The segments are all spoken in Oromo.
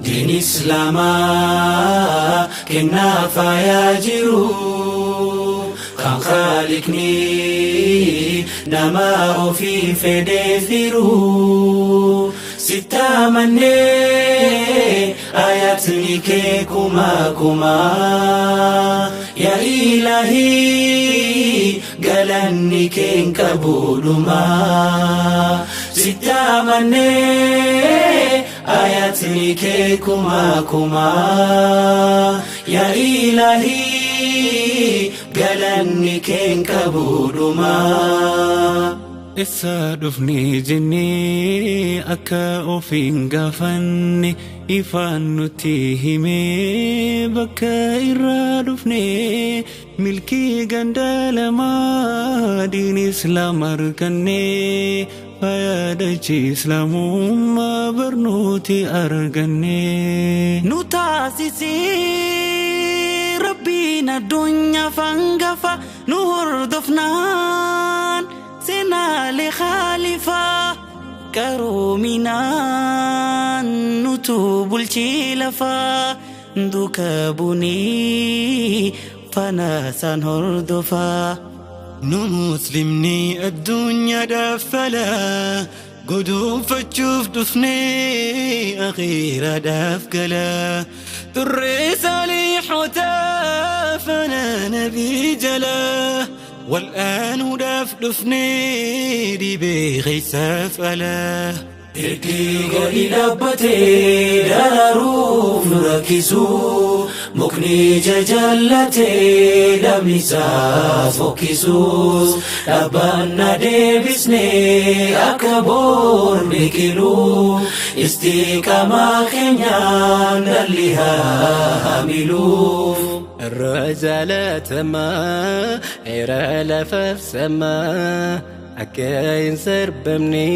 Diin Islaamaa kennaa faayaa jiru kan Khaliqni nama ofii fedhee firu. Sitti amannee, ayatni kee kuma kuma, yaa Ilaahii, galanni kee hin qabu dhuma. Sitti amannee, ayatni kee kuma kuma, yaa Ilaahii, galanni kee hin qabu dhuma. Eessa dhufne jennee akka ofiin gaafanne, ifaan nutti himee bakka irraa dhufne. Milkii ganda lamaa diin Islaam arganne, fayyadachi Islaamummaa barnooti arganne. Nu taasisee Rabbiin addunyaa fangafa, nu hordofnaan seenaalee khaalifaa, qaroominaan nutu bulchii lafaa, duuka bunii faana isaan hordofaa. Nu Muslimni addunyaadhaaf falaa guduunfachuuf dhufnee akhiiraadhaaf galaa turree, saaliixotaa faana nabii jalaa wal'aanuudhaaf dhufnee dhibee keessaaf alaa. Ergi gadi dhaabbatee dararuuf nu rakkisu, mukni jajallatee dhabni isaa fokkisus, dhaabbanna deebisnee akka boor biqilu, istiqaamaa keenyaan dhalli haa hamilu. Irra jaalatamaa era lafaaf samaa akka hin sarbamne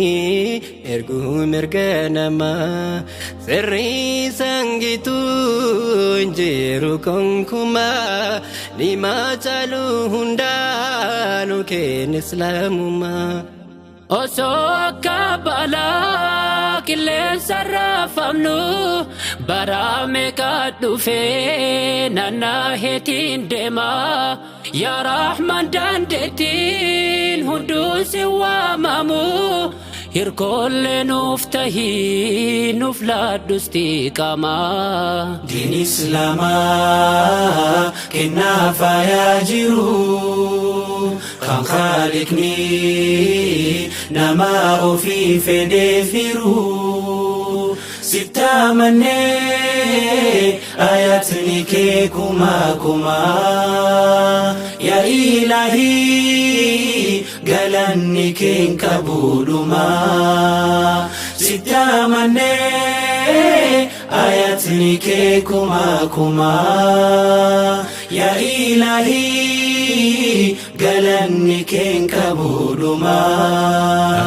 erguu mirga namaa, sirrii sangituu hin jiru konkumaa, nimaa caalu hundaa nu kenna Islaamumaa. Osoo akka balaa qilleensa raafamnu bara meeqa dhufee nannaaheetiin deema. Yaa Rahman, dandeettiin hunduun si waamamu, hirkoollee nuuf tahii, nuuf laadhus xiqqaamaa. Diin Islaamaa kennaa faayaa jiru kan Khaliqni nama ofii fedhee firu. Sitti amannee, ayatni kee kuma kuma, yaa Ilaahii, galanni kee hin qabu dhuma. Sitti amannee, ayatni kee kuma kuma, yaa Ilaahii, galanni kee hin qabu dhuma.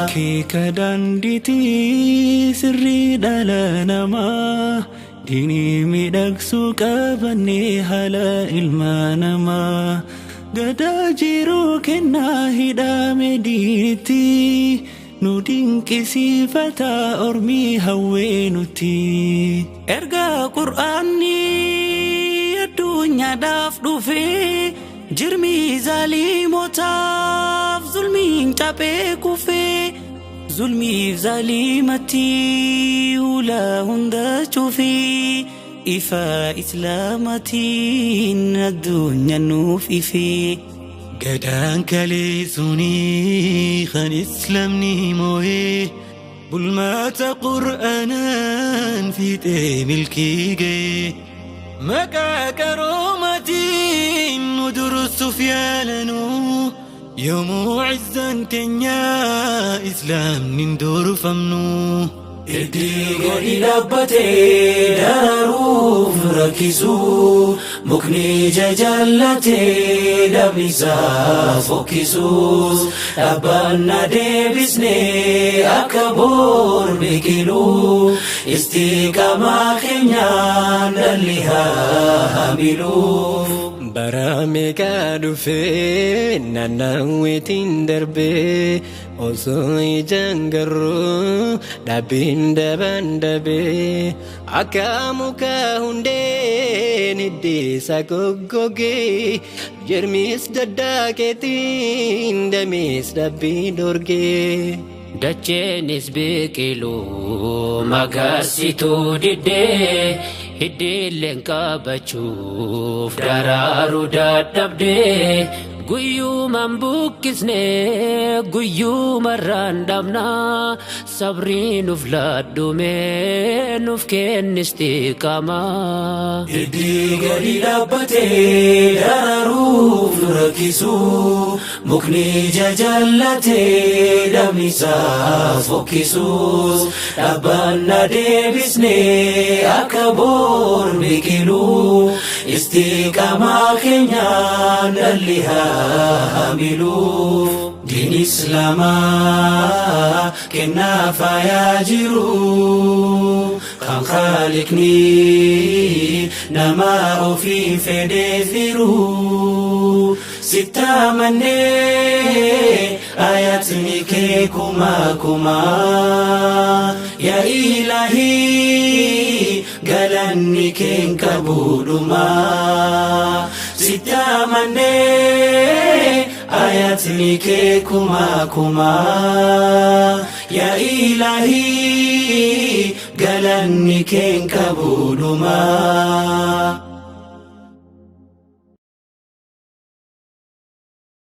Akeeka daandiitii sirrii dhala namaa, diinii miidhagsuu qabannee haala ilma namaa, gadaa jiruu kennaa hidhame diinitti nu dinqisiifata ormii hawwee nuti. Erga Qur'aanni addunyaadhaaf dhufee, jirmi zaalimotaaf zulmiin caphee kufee, zulmiif zaalimatti hula hunda cufee, ifa Islaamatiin addunyaa nuuf ifee. Gadaan kaleessuunii kan Islaamni moo'ee, bulmaata Qur'aanaan fiixee milkii ga'ee, maqaa qaroomaatiin nu dursuuf yaalanuu, yoomuu izzaan keenyaa Islaamni hin durfamnu. Hiddi gadi dhaabbatee dararuuf rakkisu, mukni jajallatee dhabnisaa fokkisuus, dhaabbanna deebisnee akka bor biqilu, istiqaamaa keenyaan dhalli haa hamilu. Bara meeqa dhufee naannawweetiin darbee, osoo ijaan garuu dhaabbiin daban dabee, akka muka hundeen hiddiisa goggogee, jirmis daddaaqeetiin damees dhaabbii dorgee. Dacheenis biqiluu magarsituu diddee, hiddiilleen qabachuuf daraaruu dadhabdee, guyyuumaan buqqisnee guyyuumarraan dhabnaa, sabrii nuuf laadhumee nuuf kennistiqaamaa. Hiddi gadi dhaabbatee dararuuf rakkisu, mukni jajallatee dhabnisaa fokkisuus, dhaabbanna deebisnee akka bor biqilu, istiqaamaa keenyaan dhalli haa hamilu. Diin Islaamaa kennaa faayaa jiru, kan Khaliqni nama ofii fedhee firu. Sittamannee ayatni kee kuma kuma, yaa Ilahii, galanni keen qabuudhuma. Sittamannee ayatni kee kuma kuma, yaa Ilahii, galanni keen qabuudhuma.